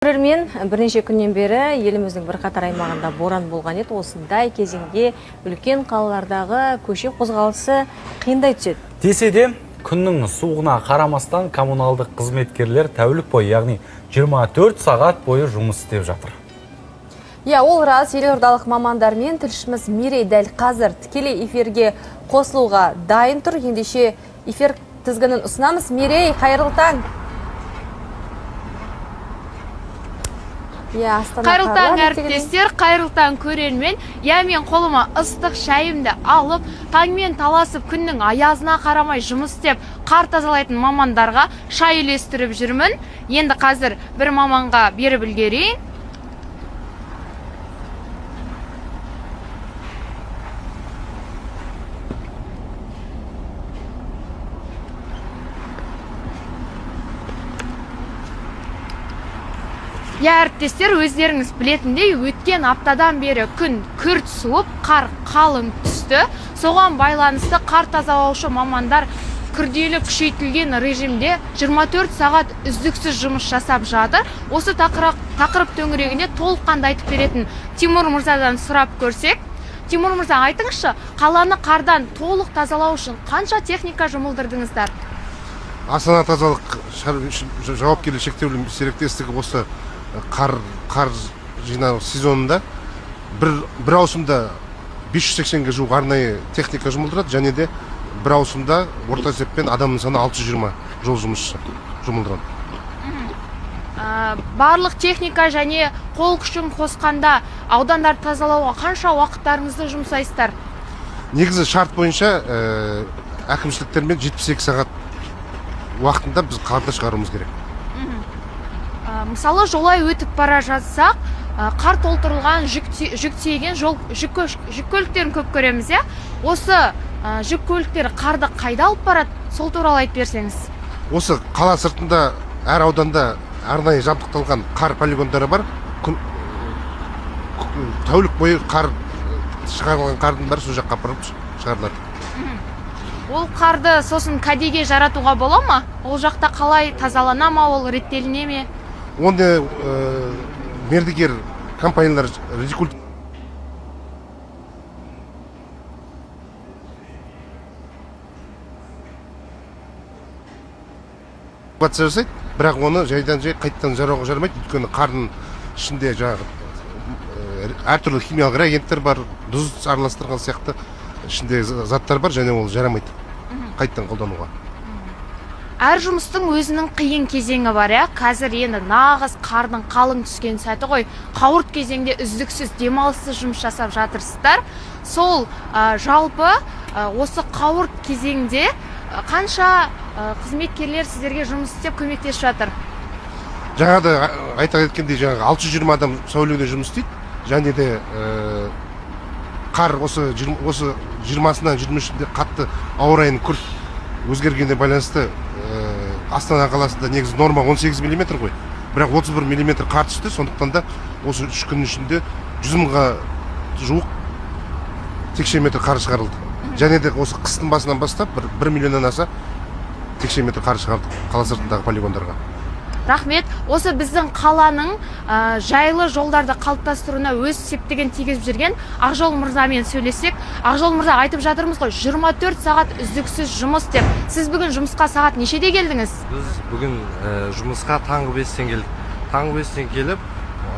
Көрермен, бірнеше күннен бері еліміздің бірқатар аймағында боран болған еді. Осындай кезеңде үлкен қалалардағы көше қозғалысы қиындай түседі. Десе де, күннің суығына қарамастан коммуналдық қызметкерлер тәулік бойы, яғни 24 сағат бойы жұмыс істеп жатыр. Иә, ол рас, елордалық мамандармен тілшіміз Мерей дәл қазір тікелей эфирге қосылуға дайын тұр. Ендеше эфир тізгінін ұсынамыз. Мерей, қайырлы таң. Иә, Астана Қайырлы таң, қарлы. Әріптестер, қайырлы таң, көрермен. Иә, мен қолыма ыстық шайымды алып, таңмен таласып, күннің аязына қарамай жұмыс істеп, қар тазалайтын мамандарға шай үлестіріп жүрмін. Енді қазір бір маманға беріп үлгерейін. Иә, әріптестер, өздеріңіз білетіндей, өткен аптадан бері күн күрт суып, қар қалың түсті. Соған байланысты қар тазалаушы мамандар күрделі күшейтілген режимде 24 сағат үздіксіз жұмыс жасап жатыр. Осы тақырып төңірегінде толыққанды айтып беретін Тимур мырзадан сұрап көрсек. Тимур мырза, айтыңызшы, қаланы қардан толық тазалау үшін қанша техника жұмылдырдыңыздар? Астана тазалық жауапкершілігі шектеулі серіктестігі осы қар жинау сезонында бір ауысымда 580-ге жуық арнайы техника жұмылдырады, және де бір ауысымда орта есеппен адамның саны 620 жол жұмысшы жұмылдырады. Барлық техника және қол күшін қосқанда аудандарды тазалауға қанша уақыттарыңызды жұмсайсыздар? Негізі шарт бойынша әкімшіліктермен 72 сағат уақытында біз қарды шығаруымыз керек. Мысалы, жолай өтіп бара жатсақ, қар толтырылған жүк тиеген жол жүк көліктерін көп көреміз, иә? Осы жүк көліктері қарды қайда алып барады? Сол туралы айтып берсеңіз. Осы қала сыртында әр ауданда арнайы жабдықталған қар полигондары бар. Күн тәулік бойы қар шығарылған, қардың бәрі сол жаққа апарып шығарылады. Ол қарды сосын кәдеге жаратуға бола ма? Ол жақта қалай тазалана ма, ол реттеліне ме? Оны мердігер компаниялар рекультивация жасайды, бірақ оны жайдан жай қайтадан жарауға жарамайды, өйткені қардың ішінде жаңағы әртүрлі химиялық реагенттер бар, тұз араластырған сияқты ішінде заттар бар, және ол жарамайды қайтадан қолдануға. Әр жұмыстың өзінің қиын кезеңі бар, иә? Қазір енді нағыз қардың қалың түскен сәті ғой. Қауырт кезеңде үздіксіз, демалыссыз жұмыс жасап жатырсыздар. Сол жалпы осы қауырт кезеңде қанша қызметкерлер сіздерге жұмыс істеп көмектесіп жатыр? Жаңа да айта кеткендей, жаңағы 620 адам сәуледе жұмыс істейді, және де қар осы 20-сынан 23-інде қатты ауа райының күрт өзгергеніне байланысты, Астана қаласында негізі норма 18 миллиметр ғой, бірақ 31 миллиметр қар түсті. Сондықтан да осы 3 күннің ішінде 100 мыңға жуық текше метр қар шығарылды, және де осы қыстың басынан бастап бір миллионнан аса текше метр қар шығардық қала сыртындағы полигондарға. Рахмет. Осы біздің қаланың жайлы жолдарды қалыптастыруына өз септігін тигізіп жүрген Ақжол мырзамен сөйлессек. Ақжол мырза, айтып жатырмыз ғой, 24 сағат үздіксіз жұмыс деп. Сіз бүгін жұмысқа сағат нешеде келдіңіз? Біз бүгін жұмысқа таңғы 5-тен келдік. Таңғы 5-тен келіп,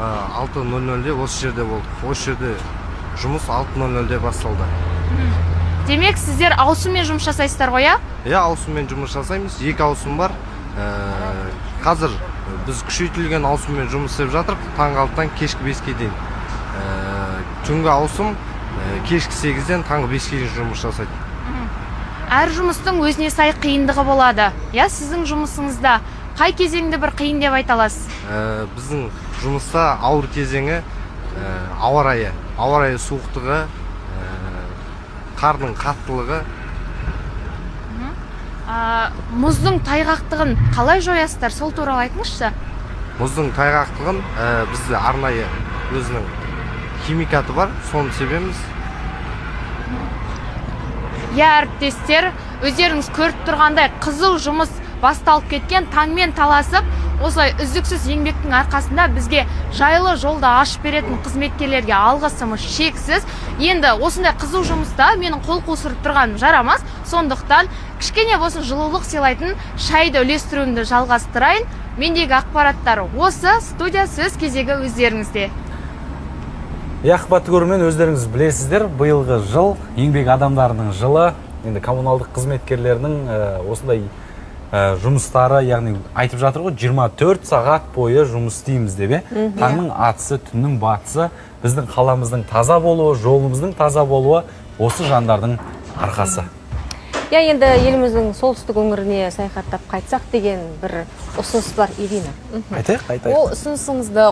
6:00-де осы жерде болдық. Осы жерде жұмыс 6:00-де басталды. Демек, сіздер ауысыммен жұмыс жасайсыздар ғой, иә? Иә, ауысыммен жұмыс жасаймыз. Екі ауысым бар. Қазір біз күшейтілген ауысыммен жұмыс істеп жатырмық, таңғы 6-дан кешкі 5-ке дейін. Түнгі ауысым кешкі 8-ден таңғы 5-ке дейін жұмыс жасайды. Әр жұмыстың өзіне сай қиындығы болады, иә? Сіздің жұмысыңызда қай кезеңді бір қиын деп айта аласыз? Біздің жұмыста ауыр кезеңі ауа райы, ауа райы суықтығы, қардың қаттылығы. Мұздың тайғақтығын қалай жоясыздар, сол туралы айтыңызшы. Мұздың тайғақтығын бізде арнайы өзінің химикаты бар, соны себеміз. Иә, әріптестер, өздеріңіз көріп тұрғандай, қызу жұмыс басталып кеткен. Таңмен таласып Осылай үздіксіз еңбектің арқасында бізге жайлы жолды ашып беретін қызметкерлерге алғысымыз шексіз. Енді осындай қызу жұмыста менің қол қусырып тұрғаным жарамас. Сондықтан кішкене болсын жылулық сыйлайтын шайды үлестіруімді жалғастырайын. Мендегі ақпараттар осы. Студия, сөз кезегі өздеріңізде. Иә, қымбатты көрермен, өздеріңіз білесіздер, биылғы жыл еңбек адамдарының жылы. Енді коммуналдық қызметкерлерінің осындай жұмыстары, яғни айтып жатыр ғой, 24 сағат бойы жұмыс істейміз деп, иә. Таңның атысы, түннің батысы, біздің қаламыздың таза болуы, жолымыздың таза болуы осы жандардың арқасы. Иә, енді еліміздің солтүстік өңіріне саяхаттап қайтсақ деген бір ұсыныс бар, Ирина. Айтайық, айтайық. Ол ұсынысыңызды